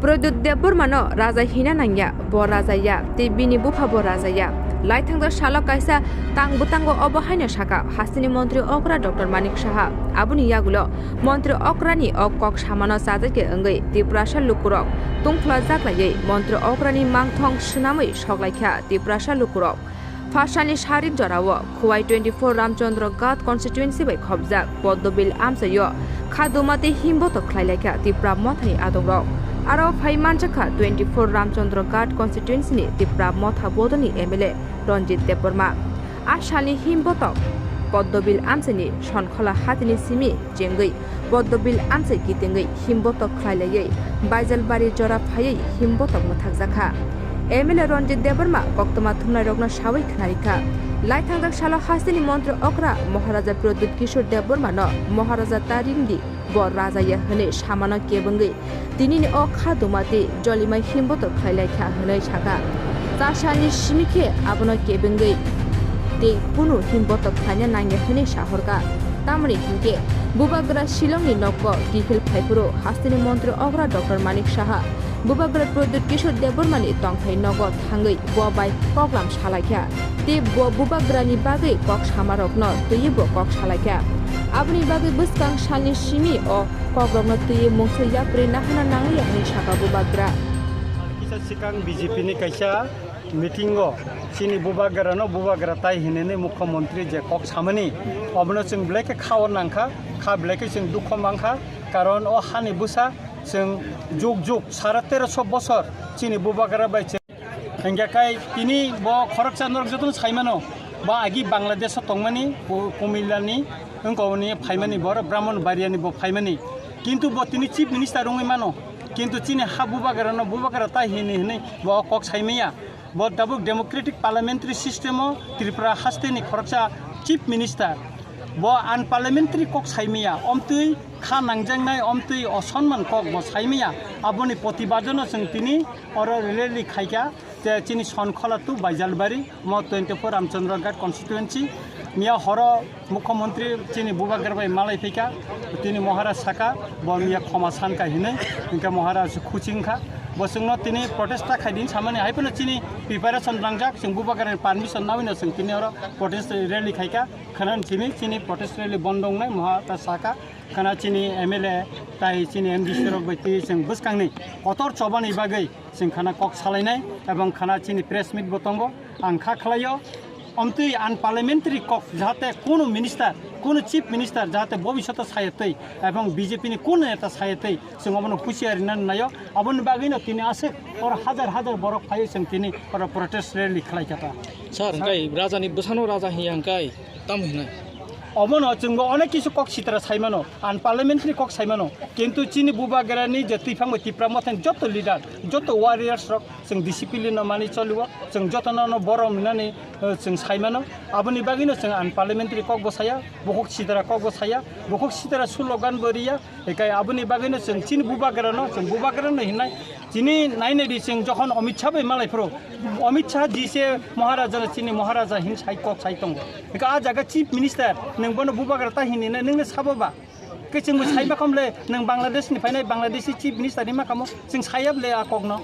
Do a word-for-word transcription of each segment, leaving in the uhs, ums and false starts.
Pradyut Debbarmano raja hina nangya, bo raja ya, tei bini buphabo raja ya. Laithangjak salo kaisa tang bwtango obo haino sakha, hasteni montri okra Doctor Manik Saha. Aboni yagulo montri okrani o kok samano chajakya wngwi Tiprasa lukurok tungphla jaklaiwi montri okrani mangthong swnamwi soklaikha Tiprasa lukurok. Phasalni sarik jorao Khowai twenty-four Ramchandra Ghat constituency bai khopjak Poddobil amchaio kha duma tei himbotok khlailaikha Tipra Mothani adongrok. Aro phai manjakha twenty-four Ramchandra Ghat constituency ni Tipra Motha bodolni M L A Ranjit Debbarma. A salni himbotok Poddobil amchaini Sonkhola hatini simi chengwi Poddobil amchai kitingwi himbotok khlailaiwi Baijalbari jora phaiwi himbotok mwthakjakha. M L A Ranjit Debbarma koktwma thumnairokno sawi khwnarikha. Laithangjak salo hasteni montri okra Maharaja Pradyut Kishore Debbarmano Maharaja Taringdi bo raja ya hwnwi samano kebengwi tinini o kha duma tei jolimai himbotok khlailaikha hwnwi sakha. Cha salni simi khe abono kebengwi tei kunu himbotok khlaina nangya hwnwi sahorkha. Tamoni hinkhe bubagra Shillongni nogo kiphil phaiphuru hasteni montri okra Doctor Manik Saha bubagra Pradyut Kishore Debbarmani tongthai nogo thangwi bo bai koklam salaikha tei bo bubagrani bagwi kok samarokno twiwi bo kok salaikha. Aboni bagwi bwskang salni simi o kokrokno twiwi mungsa yapri nahana nangliya hwnwi sakha bubagra. Kisa sikang B J P ni kaisa meeting o chini bubagrano bubagra tai hinwi mukhyamantri je kok samani, obono chwng belai khe khao nangkha, kha belai khe chwng dukho mankha, karon o hani bwsa chwng jug jug sara teroso bosor chini bubagra bai chwng. Hingkhe kai tini bo khoroksa norok jotono saimano, bo agi Bangladesh o tongmani, ku-, Kumilani, wngkoni phaimani, bo oro Brahmanbaria ni bo phaimani. Kintu bo tini chief minister wngwi mano. Kintu chini ha bubagrano bubagra tai hini hinwi bo kok saimaya. Bo tabuk democratic parliamentary system o Tripura haste ni khoroksa chief minister. Bo unparliamentary kok saimaya, omtwi kha nangjaknai, omtwi osonman kok bo saimaya. Aboni protibadno chwng tini oro rally khaikha. Te chini Sonkhola to Baijalbari, mo twenty-four Ramchandra Ghat constituency, miya horo mukhyamantri chini bubagra bai malai phaikha, tini Maharaj saka, bo miya khoma sanka hinwi, hingkhe Maharaj khuchingkha. Bo chwngno tini protest ta khaidi samani, hai phano chini preparation nangjak, chwng bubagrani permission nawino chwng tini oro protest rally khaikha, khwnani simi chini protest rally bondo wngnai, Maharaj saka, khwna chini M L A tai chini M D C rok bai twi chwng bwskangni kotor chobani bagwi. Chwng khana kok salainai, ebong khana chini press meet bo tongo. Ang kha khlaio, omtwi unparliamentary kok, jahate kunu minister, kunu chief minister jahate bobishoto sayatwi, ebong B J P ni kunu neta sayatwi, chwng obono husiar rina naio. Aboni bagwino tini aswk oro hajar hajar borok phaiwi chwng tini oro protest rally khlai kha ta. Sir, hingkai raja ni bwsano raja hiya hingkai tamo hinai? Obono chwngbo onek kisu kok sitra saimano, unparliamentary kok saimano, kintu chini bubagrani je twiphang bai Tipra Mothani joto leader, joto warriors rok chwng discipline no mani choliwo, chwng jotono no borom hinani, eh, chwng saimano. Aboni bagwino chwng unparliamentary kok bo saya, bukhuk sitra kok bo saya, bukhuk sitra slogan bo riya, hikai aboni bagwino chwng chini bubagrano, chwng bubagrano hinai. Chini nainai di chwng jokhon Amit Shah bai malai phuru, Amit Shah ji se Maharaja no chini Maharaja hin sai kok sai tongo. Hikai a jaga chief minister, nwng bono bubagra ta hini na, nwng le sabo ba? Khe chwng bo sai makham le, nwng Bangladesh ni phainai, Bangladeshi chief minister ni makhamo, chwng saya bole a kok no.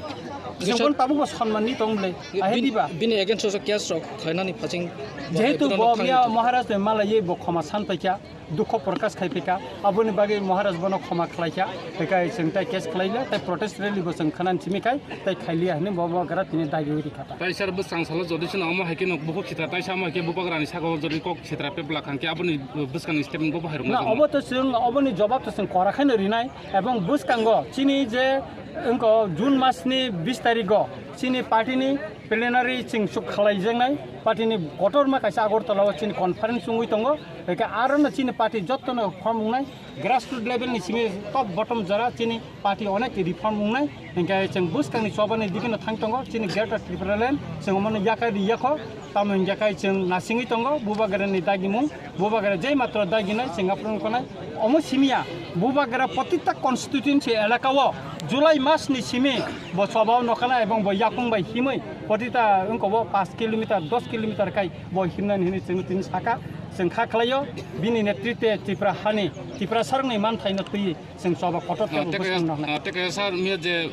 Chwng bono tabuk bo sonman ni tong bole. Ahe diba? Bini against o case rok khlainani phaching. Jehetu bo miya Maharaj bai malaiwi bo khoma san paikha, dukho prakash khai paikha, aboni bagwi Maharaj bono khoma khlaikha, hikai chwng tai case khlaila, tai protest rally bo chwng khwnani simi khai, tai khailiya hinwi bo bubagra tini dagi wi rikha. Tai sir, bwskang salo jodi chwng omo hai khe no bukhuk sitra, tai samo hai khe bubagrani saka o jodi kok sitra pepla khan khe aboni bwskangni statement bo bahai rwk na, obo to chwng, oboni jobab to chwng kora khaino rinai, ebong bwskango chini je wngkha June mas ni bis tarikh o chini party ni plenary chwng chuk khalai jaknai, party ni kotorma kaisa Agartala o chini conference wngwi tongo, hwnkhe aro no chini party joto no form wngnai, grassroot level ni simi top bottom jora chini party onek reform wngnai, hinkhe chwng bwskangni chobani digino thang tongo, chini Greater Tipraland chwng omono yakai ri yakho, tamo hinkhe kai chwng nasingwi tongo, bubagrani dagimung, bubagra jai matro daginai chwng aphuru wngkhanai. Omo simiya, bubagra protita constituency elaka o July mas ni simi bo choba o nokhanai ebong bo yakung bai himwi protita wngkha bo paanch kilometer, dos kilometer kai bo himnani hinwi chwng tini saka. Chwng kha khlaio, bini netritwe Tripura hani, Tripura sarokni manthaino twi chwng choba kotor khe Ah, teke, bwswk noknai. Ah, teke sir, miya je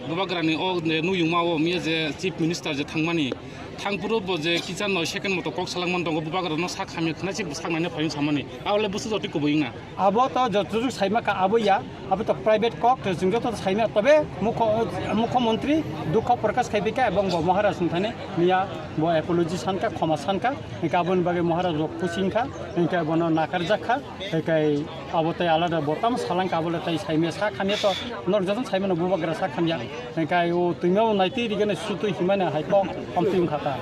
Bubagrani o je nuyungma o miya je Chief Minister je thangmani, thangphuru bo je kichar noi second moto kok salangmani tongo, Bubagrano sak hamya khna si sak naina phaiyung samani. Abole bwswk jotwi kubui wngna. Abo to jotojuk saima kha abo ya, abo to private kok, to chwng joto saima, tobe mukho-, mukho montri dukho prokash khai bika ebong bo Maharaj wngthani miya bo apology sankha, khoma sankha, hingkhe aboni bagwi Maharaj bo khusi wngkha, hingkhe bono nakarjak kha, hingkhe abo tei alada bo tamo salangkha, abole tei saima sak hamya to norok joto saimano Bubagra sak hamya, hingkhe o twima naitwi rigene sutwi himani hai kok omtwi wngkha ta.